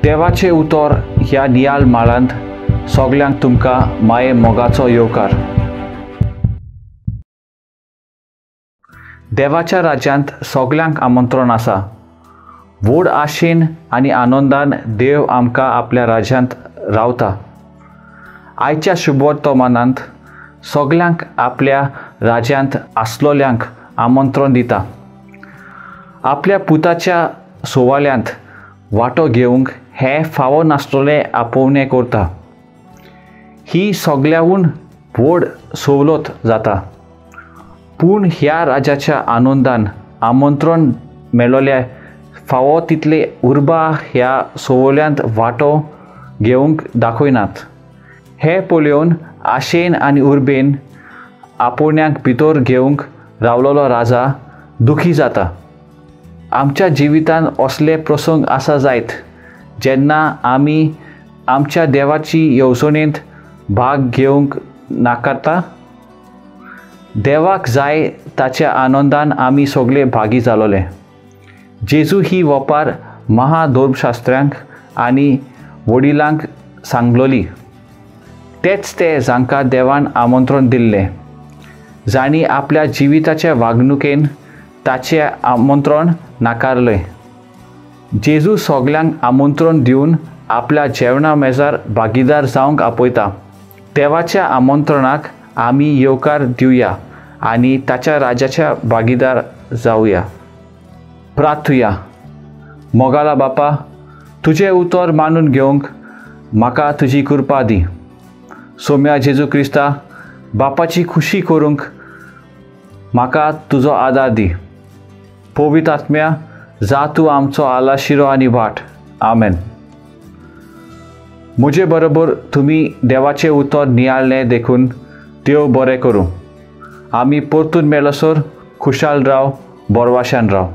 देवाचें उतर ह्या नियाळ माळांत सगल्यांक तुमकां माये मोगाचो येवकार. देवाच्या राज्यांत सगल्यांक आमंत्रण आसा. व्हड आशेन आनी आनंदान देव आमकां आपल्या राज्यांत रावता. आयच्या शुभवर्तमानांत सगल्यांक आपल्या राज्यांत आसलोल्यांक आमंत्रण दिता. आपल्या पुताच्या सुवाळ्यांत वांटो घेवंक हें फावो नासलेलें आपोवणें करता. ही सगल्याहून व्हड सवलत जाता. पूण ह्या राज्याच्या आनंदान आमंत्रण मेळोल्या फावो तितले उर्बा ह्या सवल्यांत वांटो घेवंक दाखयनात. हें पळोवन आशेन आनी उर्बेन आपोवण्याक भितर घेवंक रावलेलो राजा दुखी जाता. आमच्या जिवितांत असले प्रसंग आसा जायत जेन्ना आमी आमच्या देवाची येवजणेंत भाग घेवंक नाकारता. देवाक जाय ताच्या आनंदान आमी सगळे भागी जालोले. जेजू ही वपार महाधर्मशास्त्र्यांक आनी वडिलांक सांगलोली. तेच ते जांकां देवान आमंत्रण दिल्लें, जांणी आपल्या जिविताच्या वागणुकेन ताचें आमंत्रण नाकारलें. जेजू सगल्यांक आमंत्रण दिवन आपल्या जेवणा मेजार भागीदार जावंक आपयता. देवाच्या आमंत्रणाक आमी येवकार दिवया आनी ताच्या राज्याच्या भागीदार जावया. प्रार्थुया. मोगाला बापा, तुजें उतर मानून घेवंक म्हाका तुजी कृपा दी. सोम्या जेजू क्रिस्ता, बापाची खुशी करूंक म्हाका तुजो आदार दी. पवित्र आत्म्या, जा तूं आमचो आलाशिरो आनी वाट. आमेन. म्हजे बरोबर तुमी देवाचें उतर नियाळ्ळें देखून देव बरें करूं. आमी परतून मेळसर खुशाल राव, बरवाशान राव.